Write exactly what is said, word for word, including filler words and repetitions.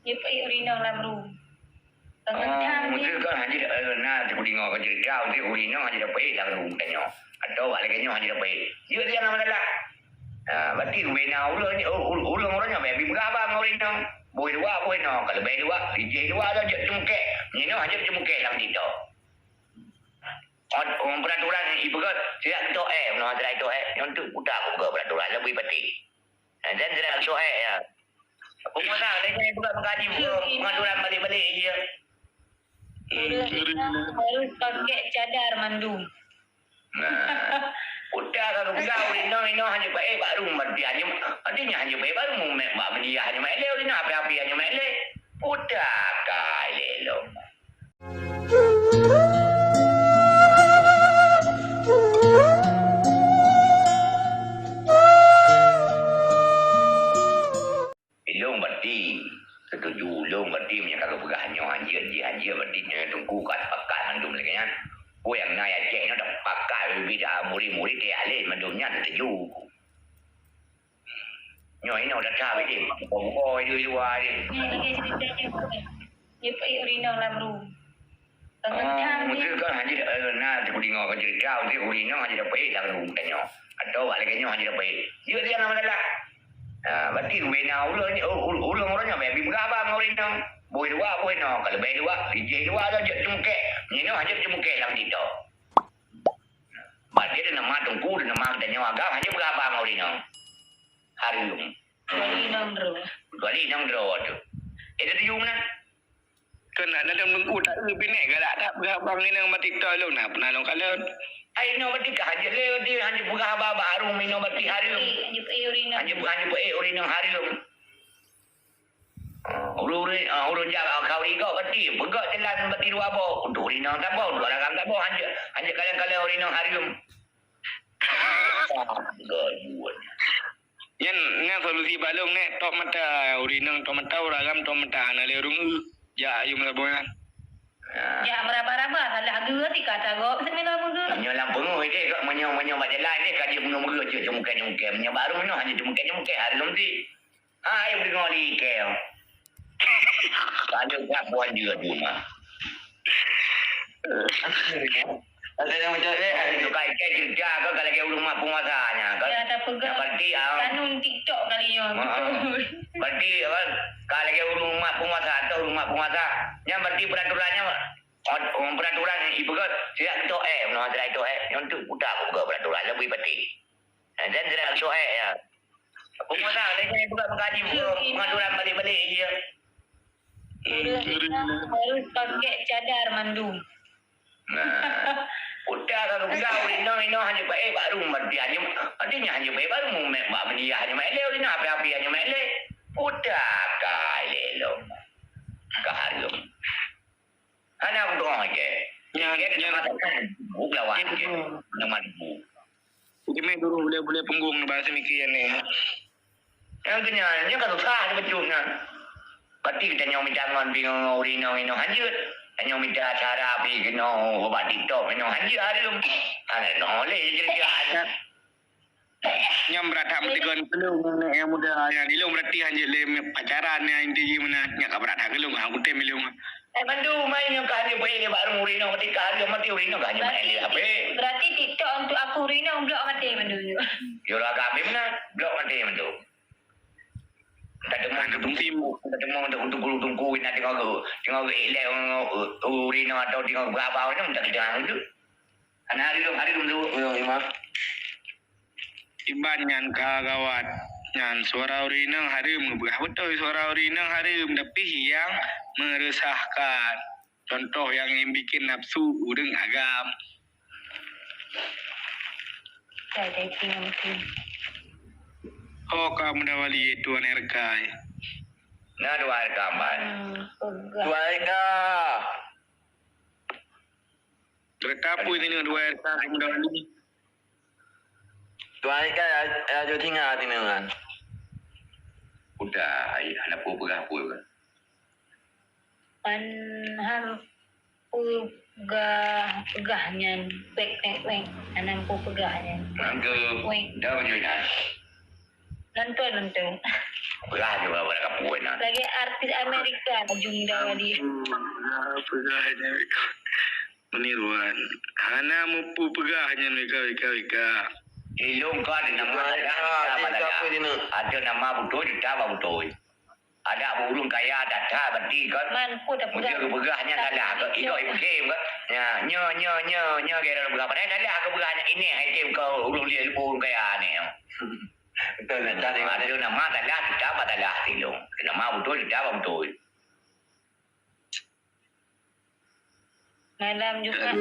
Jipeuék ureueng inong lam rueng. Peungeutang jih. Mungkin kan hanya, eh, na, teudeungoe kan cerita, mungkin ureueng inong hanya dapeuék lam rueng tanyoe. Atau awak lagèe nyoe hanya dapeuék. Jeuet dia nama dalam. Ha, berarti ubena ulôn, u-, u-, ulôn orang nyoe, bèk peugah haba ngon ureueng inong. Boh dua, boh inong. Kalau bèk dua, ijeh dua tu jeuet ceumukèk. Nyoe hanya ceumukèk lam TikTok. Ot, um, peraturan ipeugah, siap TikTok, eh, meunoe hana TikTok, eh. Nyoe tu puta aku peugah peraturan, lebih penting. Dan tidak soe ya. Penguasa, dia yang buka mengkaji, buka pengaturan balik-balik je. Harus pakai cadar mandum. Nah, udah kalau peugah, ureueng inong, inong hanya baik baru mati, hanya, artinya hanya baik baru, mek bak media hanya mek lé, ureueng inong api-api hanya mek lé. Udah kai lé lom. Ilôn berarti setuju, ilôn berarti meunyoe ka geupeugah nyoe hanjeuet, jih hanjeuet, berarti nyoe teungku ka teupakat mandum lagèe nyan. Peue nyang na Aceh nyoe teupakat, bit murit-murit teuh aléh mandum nyan setuju. Nyoe inoe that-that bit deh, buko-buko di luwa deh. Nyan lagèe ceurita nyoe. Jipeuék ureueng inong lam rueng. Peungeutang jih. Mungkin kan hanya, eh, na, teudeungoe kan cerita, mungkin ureueng inong hanya dapeuék lam rueng tanyoe. Atau awak lagèe nyoe hanya dapeuék. Jeuet dia nama dalam. Ha, berarti ubena ulôn, u-, u-, ulôn orang nyoe, bèk peugah haba ngon ureueng inong. Boh dua, boh inong. Kalau bèk dua, ijeh dua tu jeuet ceumukèk. Nyoe hanya ceumukèk lam TikTok. Berarti ada nama teungku, ada nama kita nyoe agam, hanya peugah haba ngon ureueng inong. Hareuem. Kecuali inong droe. Kecuali inong droe tu. Eh, tadi you mana? Keuneuk dalam teungku tak eu binéh galak that peugah haba ngon inong bak TikTok lôn, nah, pernah lôn kalon. Ai, inong berarti ka hanjeuet lé, dia hanjeuet peugah haba bak hareuem, inong berarti hareuem. Hanjeuet, hanjeuet peuék ureueng inong. Hanjeuet, hanjeuet peuék ureueng inong hareuem. Ureueng, ureueng, ah, ureueng jak kawin gok berarti, peugok jalan berarti dua boh. Untuk ureueng inong saboh, untuk ureueng agam saboh, hanjeuet, hanjeuet kalon-kalon ureueng inong hareuem. Nyan, nyan solusi bak lôn, nek, tok mata, ureueng inong tok mata, ureueng agam tok mata, hana lé ureueng eu, jak ayue meurabah nyan. Ya. Jak meurabah-rabah, salah geu tika tagob, seumilah meugeu. Meunyoe lam peungeuh deh, kok meunyoe, meunyoe bak jalan deh, ka jeuet meunyoe meugeu, jeuet ceumukèk-ceumukèk. Meunyoe bak rumoh nyoe, hana ceumukèk-ceumukèk, hareuem ti. Hai, beudôh lé kèe. Ada buah-buah juga di rumah. Ada yang macam ni, ada juga. Kai-kai cerita ke, kalau lagèe ureueng mak penguasa nya, kan? Ya, tak peugah. Yang berarti, ah, kanun TikTok kali nyoe, ha, betul. Berarti, apa, kalau lagèe ureueng mak penguasa atau ureueng mak penguasa, yang berarti peraturannya, ot-, peraturan ipeugah, tidak ketok, eh, meunoe tidak ketok, eh. Yang tu, udah aku peugah peraturan, lebih penting. Dan tidak ketok, eh, ya. Pemuda, lagèe buka mengkaji, buka pengaturan balik-balik je. Harus pakai cadar mandum. Nah, udah kalau peugah, ureueng inong, inong hanya baik baru, berarti hanya, artinya hanya baik baru, mek bak media hanya mek lé, ureueng inong api-api hanya mek lé. Udah kai lé lom. Ka hareuem. Hana beutôi ke? Nyan, nyan. Bukan lawan ke. Nama ibu. Jimé guru bulèe-bulèe punggong bak seumikian nyan. Nyang keunyan, nyan ka susah teupeujeuet nyan. Berarti geutanyoe mita ngon bingung ngon ureueng inong, inong hanjeuet. Tanyoe mita acara pi keunoe bak TikTok, inong hanjeuet hareuem. Hana noleh cerita. Nyan brat that meutegon keu lôn ngon nyang muda nyan. Ilôn berarti hanjeuet lé pacaran nyan inti jih meunan. Nyan ka brat that keu lôn, hana kutem ilôn. Eh, mandum mai nyoe ka hanjeuet beuék nibak ureueng inong, berarti ka hareuem, berarti ureueng inong ka hanjeuet main di H P. Berarti TikTok untuk aku ureueng inong blok maté mandum nyoe. Yo lah, ka habéh meunan, blok maté mandum. Ka teumong untuk tunggu, ka teumong untuk tunggu-tunggu, na teungoh geu-, teungoh geuék lé ureueng inong atau teungoh beuraba ureueng inong, tak keudang tu. Hana hareuem, hareuem tu, ureueng imam. Iban nyan ka gawat. Nyan suara ureueng inong hareuem, geupeugah beutôi suara ureueng inong hareuem, tapi nyang meureusakan. Contoh nyang bikin nafsu ureueng agam. Ho ka muda wali, yaitu aneuk R K. Na dua R K, Ban. Hmm, peugah. Dua R K. Cerita peue nyoe dua R K ka muda wali? Tuan Ika, ya, ya, jeuet singa teuneuk kan? Udah, ai, hana peue peugah peue. Pan han peugah, peugah nyan, pek, pek, pek. Hana peue peugah nyan. Mangga. Weh. Dah baju nyan. Nonton, nonton. Peugah juga pada kapui nah. Lagi artis Amerika, Jung Dawadi. Peugah, peugah Amerika. Meniruan. Hana mupu peugah nyan wika, wika, wika. Ilung kau ada nama ada, ada nama ada. Ada nama betul, ada nama betul. Ada ureueng kaya data berarti kan. Man, ku dah peugah. Udah peugah nyan salah. Kau tidak ibu game kan. Ya, nyo, nyo, nyo, nyo, kira peugah. Padahal salah aku peugah nyan ini, hai tim kau ureueng dia lupa ureueng kaya ni. Betul, nak cari. Ada nama salah, kita apa salah, ilung. Nama betul, kita apa betul. Malam Jumat.